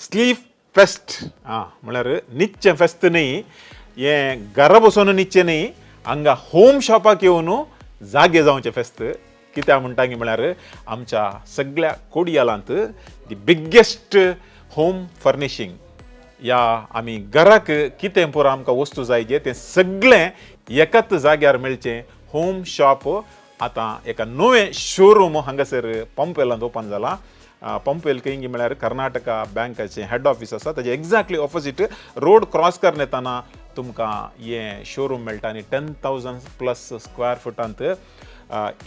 Slip fest. आं, म्हळ्यार न्हिदचें फेस्त न्ही हें, घरा बसून न्हिदचें न्ही, हांगा होम शॉपाक येवन जागे जावचें फेस्त. कित्याक म्हणटा म्हळ्यार आमच्या सगळ्या कोडियालांत the biggest home furnishing या आमी घराक कितें पुरो आमकां वस्तू जाय जे तें सगळें एकाच जाग्यार मेळचें होम शॉप आतां एका नवें शोरूम हांगासर पंपवेलांत ओपन जाला. पंपवेल खंय म्हळ्यार कर्नाटका बँकाचें हेड ऑफीस आसा, ताजे एक्झॅक्टली ऑपोजीट रोड क्रॉस करून येताना तुमकां हें शोरूम मेळटा. आनी 10,000 प्लस स्क्वेअर फुटांत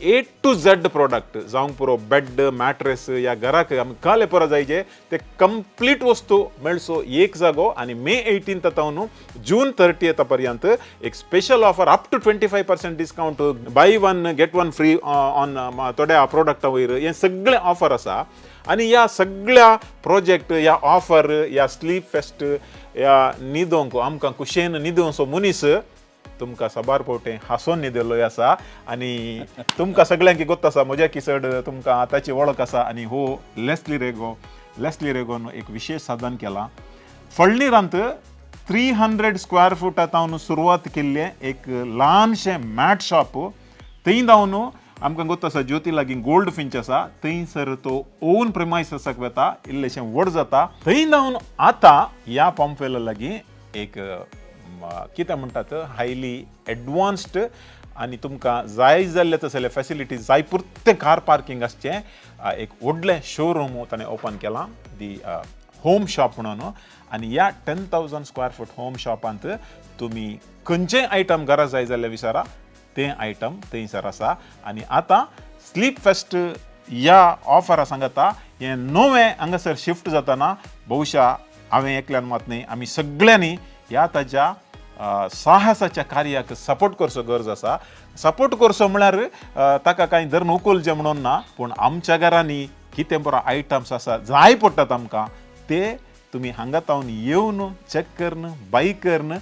ए टू झेड प्रोडक्ट जावंक पुरो, बेड, मॅट्रेस या घराक आमी काले पुरो जायचे ते कंप्लीट वस्तू मेळचो एक जागो. आनी मे 18 तावन जून 30 पर्यंत एक special offer, up to 25% discount, buy one get one free on थोड्या प्रोडक्टा वयर, हें सगळें ऑफर आसा. आनी ह्या सगळ्या प्रोजेक्ट, ह्या ऑफर, ह्या स्लीप फेस्ट, ह्या न्हिदोंक आमकां कुशेन न्हिदोवचो मनीस तुमकां साबार फावटी हांसोन न्हिदिल्लो आसा. आनी तुमकां सगळ्यांक गोत्त आसा, म्हज्या की चड तुमकां ताची वळख आसा. आनी हो लेस्ली रेगो, लेस्ली रेगोन एक विशेश साधन केलां. फळणीरांत 300 स्क्वेअर फुटां सुरवात केल्लें एक ल्हानशें मॅट शॉप, थंय जावन आमकां गोत्त आसा ज्योती लागीं गोल्ड फिंच आसा, थंयसर तो ओन प्रिमायससाक वता, इल्लेशें व्हड जाता. थंय जावन आतां ह्या पंपवेला लागीं एक कितें म्हणटात, हायली एडवान्स्ड आनी तुमकां जाय जाल्लें तसले फॅसिलिटीज जाय पुरतें कार पार्किंग आसचें एक व्हडलें शोरूम ताणें ओपन केलां, दी होम शॉप म्हणून. आनी ह्या 10,000 स्क्वेअर फूट होम शॉपांत तुमी खंयचेय आयटम घरा जाय जाल्यार विचारा, तें आयटम थंयसर आसा. आनी आतां स्लीप फेस्ट ह्या ऑफरा सांगता, हें नवें हांगासर शिफ्ट जाताना बहुशा हांवें एकल्यान मात न्ही, आमी सगळ्यांनी ह्या ताज्या साहसाच्या कार्याक सपोर्ट करचो गरज आसा. सपोर्ट करचो म्हळ्यार ताका कांय धरून उखलचें म्हणून ना, पूण आमच्या घरांनी कितें बरो आयटम्स आसा जाय पडटात आमकां, ते तुमी हांगा तावन येवन चॅक करून बाय करून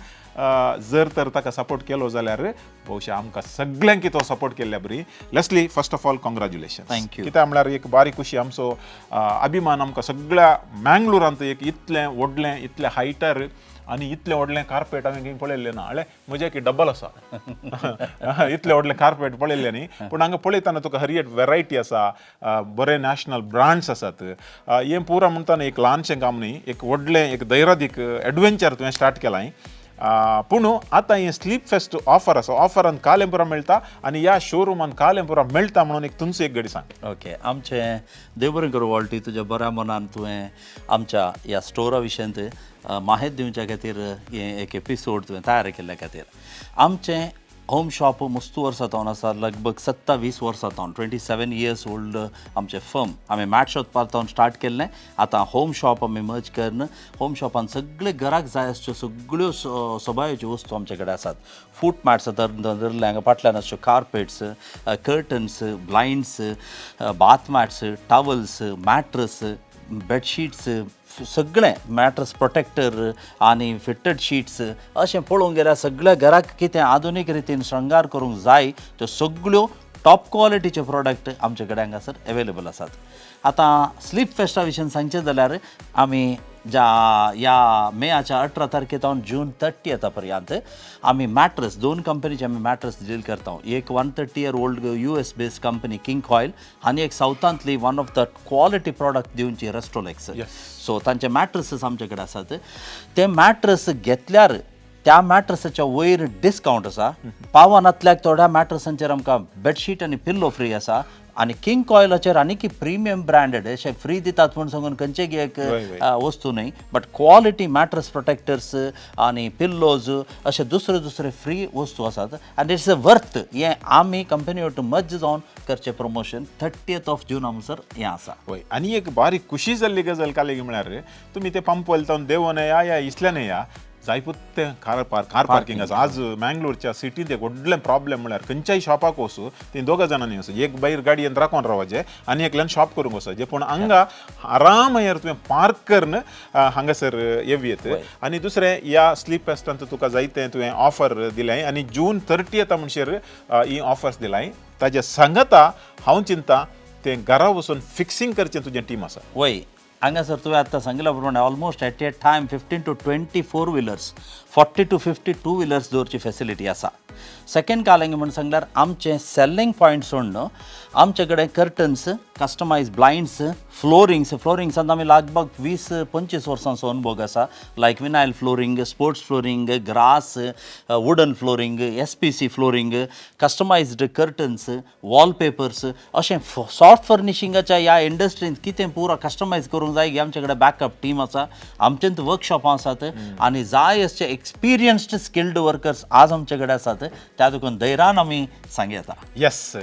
जर तर ताका सपोर्ट केलो जाल्यार बहुशा आमकां सगळ्यांक तो सपोर्ट केल्ल्या बरी. Leslie, first of all, congratulation. Thank you. कित्याक म्हळ्यार एक बारीक खुशी, आमचो अभिमान, आमकां सगळ्या मँगलोरांत एक इतलें व्हडलें, इतलें हायटर आनी इतलें व्हडलें कार्पेट हांवें खंय पळयल्लें ना. हळे म्हज्या की डबल आसा, इतलें व्हडलें कार्पेट पळयल्लें न्ही. पूण हांगा पळयतना तुका हर एक वेरायटी आसा, बरे नॅशनल ब्रांड्स आसात. हें पुरा म्हणटाना एक ल्हानशें काम न्ही, एक व्हडलें एक धैर्यादीक एडवेंचर तुवें स्टार्ट केलां. पूण आतां हें स्लीप फेस्ट ऑफर आसा, ऑफरान कालेंपुरा मेळटा आनी ह्या शोरुमान कालेंपुरा मेळटा म्हणून एक तुमचो एक घडी सांग. ओके, आमचें देव बरें करूं वॉल्टी, तुज्या बऱ्या मनान तुवें आमच्या ह्या स्टोरा विशयांत माहिती दिवच्या खातीर हें एक एपिसोड तुवें तयार केल्ल्या खातीर. आमचें होम शॉप मुस्तू वर्सां तावन आसा, लगभग 27 वर्सां तावन, 27 इयर्स ओल्ड आमचें फर्म. आमी मॅट शॉप तावन स्टार्ट केल्लें, आतां होम शॉप आमी मर्ज करून होम शॉपान सगळे घराक जाय आसच्यो सगळ्यो सोबायेच्यो वस्तू आमचे कडेन आसात. फूट मॅट्स धरले, हांगा फाटल्यान आसच्यो carpets, curtains, blinds, bath mats, towels, mattress, bedsheets, सगळें मॅट्रस प्रोटेक्टर आनी फिटेड शिट्स, अशें पळोवंक गेल्यार सगळ्या घराक कितें आधुनीक रितीन शृंगार करूंक जाय त्यो सगळ्यो टॉप क्वॉलिटीचे प्रोडक्ट आमचे कडेन हांगासर अवेलेबल आसात. आतां स्लीप फेस्टा विशीं सांगचें जाल्यार आमी ज्या ह्या मेयाच्या 18 तारखे तावन जून 30 पर्यंत आमी मॅट्रस, दोन कंपनीचे आमी मॅट्रस डील करता. एक 130 year old US based company King Koil आनी एक सावथांतली one of the quality product दिवची रेस्टोलेक्स. सो तांचे मॅट्रसीस आमचे कडेन आसात. ते मॅट्रस घेतल्यार त्या मॅट्रसाच्या वयर डिस्कावंट आसा. पावनातल्याक थोड्या मॅट्रसांचेर आमकां बेडशीट आनी पिल्लो फ्री आसा आनी किंग कॉयलाचेर आनीक प्रिमियम ब्रँडेड अशें फ्री दितात म्हूण सांगून खंयचेय एक वय, वय. वस्तू न्हय, बट क्वॉलिटी मॅट्रस प्रोटेक्टर्स आनी पिल्लोज अशे दुसरे दुसरे फ्री वस्तू आसात आनी it's a worth. हें आमी कंपनी वटून मर्ज जावन करचें प्रमोशन 30th of जून म्हणसर हें आसा. वय, आनी एक बारीक खुशी जाल्ली गजाल कालेगी म्हळ्यार तुमी ते पंप वयता देंवोन या या इसल्यान या, जायपुत्ते कार पार्किंग आसा. आज मँगलोरच्या सिटींत एक व्हडलें प्रॉब्लेम म्हळ्यार खंयच्याय शॉपाक वचूं, ती दोगा जाणांनी वचूं, एक भायर गाडयेन राखोन रावपाचें आनी एकल्यान शॉप करूंक वचपाचें. पूण हांगा आराम हयर तुवें पार्क करून हांगासर येवं येत. आनी दुसरें, ह्या स्लीप फेस्टांत तुका जायतें तुवें ऑफर दिलें आनी जून 30 म्हणशेर ही ऑफर्स दिलाय. ताज्या सांगता हांव चिंता तें घरा वचून फिक्सिंग करचें तुजें टीम आसा. वय. हांगासर तुवें आतां सांगिल्ल्या प्रमाणे almost at a time 15 to 20 four wheelers, 40 to 50 two wheelers दवरची फॅसिलिटी आसा. सेकंड कालेंग म्हण सांगल्यार आमचें सेल्लिंग पॉयंट सोडून आमचे कडेन कर्टन्स, कस्टमायज ब्लायंड्स, फ्लोरिंग्स. फ्लोरिंग्सान आमी लगभग 20-25 वर्सांचो अनुभव आसा, like vinyl flooring, sports flooring, grass, wooden flooring, SPC flooring, customized curtains, wallpapers, अशें सॉफ्ट फर्निशिंगाच्या ह्या इंडस्ट्रींत कितें पुरा कस्टमायज करूंक जाय की आमचे कडेन बॅकअप टीम आसा, आमचेंत वर्कशॉपां आसात आनी जाय अशे एक्सपिरियन्स्ड स्किल्ड वर्कर्स आज आमचे कडेन आसात. त्या देखून धैर्यान आमी सांग येता. येस,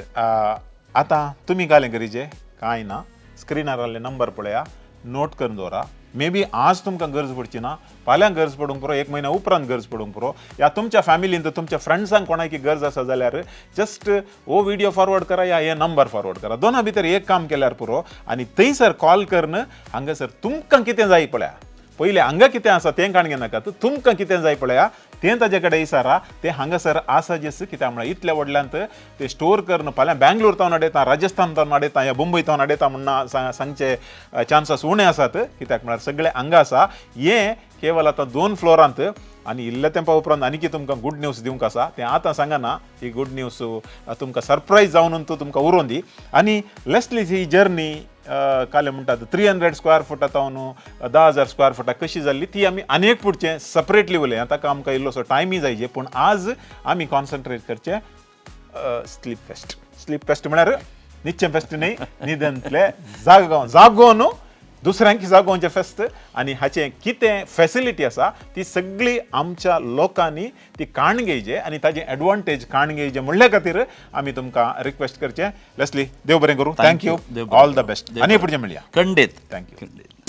आतां तुमी कालें करीचे कांय ना, स्क्रिनार आसले नंबर पळया, नोट करून दवरा. मे बी आज तुमकां गरज पडची ना, फाल्यां गरज पडूंक पुरो, एक म्हयन्या उपरांत गरज पडूंक पुरो, या तुमच्या फॅमिलीन तुमच्या फ्रेंड्सांक कोणाकी गरज आसा जाल्यार जस्ट हो व्हिडिओ फॉरवर्ड करा या हे नंबर फॉरवर्ड करा. दोना भितर एक काम केल्यार पुरो. आनी थंयसर कॉल करून हांगासर तुमकां कितें जाय पळया, पयलें हांगा कितें आसा तें काण घेनाकात, तुमकां कितें जाय पळया तें ताजे कडेन विचारा. तें हांगासर आसा जेस कित्याक म्हळ्यार इतल्या व्हडल्यांत ते स्टोर करून फाल्यां बँगलोर तावन हाडयता, राजस्थान तावन हाडयता या मुंबय तावन हाडयता म्हणून सांगचे चान्सीस उणे आसात, कित्याक म्हळ्यार सगळें हांगा आसा. हें केवल आतां दोन फ्लोरांत आनी इल्ले तेंपा उपरांत आनीकी तुमकां गूड न्यूज दिवंक आसा, तें आतां सांगना. ही गूड न्यूज तुमकां सरप्रायज जावन तुमकां उरोवन दी. आनी लेस्ली ही जर्नी काले म्हणटात 300 स्क्वेअर फुटा तावन 10,000 स्क्वेअर फुटा कशी जाल्ली ती आमी आनी एक पुढचें सेपरेटली उलया. ताका आमकां इल्लोसो टायमूय जायजे, पूण आज आमी कॉन्सन्ट्रेट करचें स्लीप फेस्ट. स्लीप फेस्ट म्हळ्यार निच्चें फेस्ट न्हय, न्हिदेंतले जागो जागो न्हू, दुसऱ्यांकी जागोवचें फेस्त. आनी हाचें कितें फॅसिलिटी आसा ती सगळी आमच्या लोकांनी ती काण घेयचे आनी ताजें एडवांटेज काण घेयचे म्हणल्या खातीर आमी तुमकां रिक्वेस्ट करचें. लेस्ली, देव बरें करूं. Thank thank you. You. देव बरें ऑल the करूं. बेस्ट. देव आनी बरें. पुढचें मेळया. खंडीत. Thank you. खंडीत.